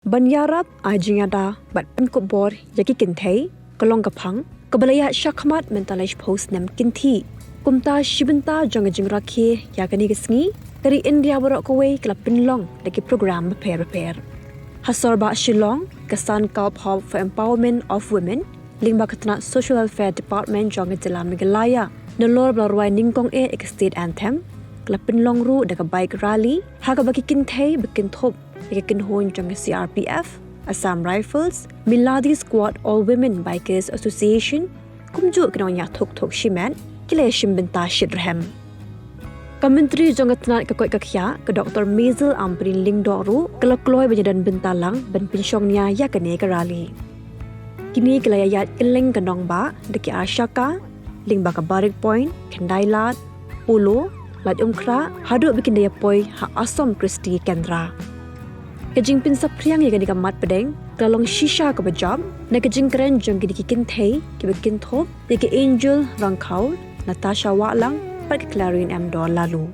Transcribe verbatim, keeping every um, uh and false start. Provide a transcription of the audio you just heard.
Ban ïarap ai jingïada bad pynkup bor ïa ki kynthei ka long ka phang kaba la ïaid shakhmat mynta lai shiphew snem kynthih. Kumta shi bynta jong ka jingrakhe ïa kane ka sngi, ka ri India baroh kawei ka la pynlong da ki program bapher bapher. Ha sor bah Shillong, ka Sunkalp Hub for Empowerment of Women lyngba ka tnat Social Welfare Department jong ka jylla Meghalaya, nalor ba la rwai nyngkong eh ïa ka State Anthem, ka la pynlong ruh da ka bike rally ha kaba ki kynthei ba kynthup ïa ka kynhun jong ka C R P F, Assam Rifles, Miladi Squad All Women Bikers Association, kumjuh ki nongñiah thuk thuk shimet ki la ïashim bynta shitrhem. Ka Myntri jong ka tnat ka koit ka khiah, ka Doctor Maisel Ampareen Lyngdoh ruh ka la kloi ban ïadon bynta lang ban pynshong nia ïa kane ka rally. Kine ki la ïaid kylleng ka nongbah da ki ASHA ka lyngba ka Barik Point, Khyndai Lad, Polo, Laitumkhrah haduh ba kin da ïapoi ha Asom Christi Kendra. Ka jingpynsaphriang ïa kane ka mat pdeng ka la long shisha kaba jop na ka jingkren jong kine ki kynthei kiba kynthup ïa ka Angel Rangkhaw, Natasha Wahlang bad ka Clarin M Doh Laloo.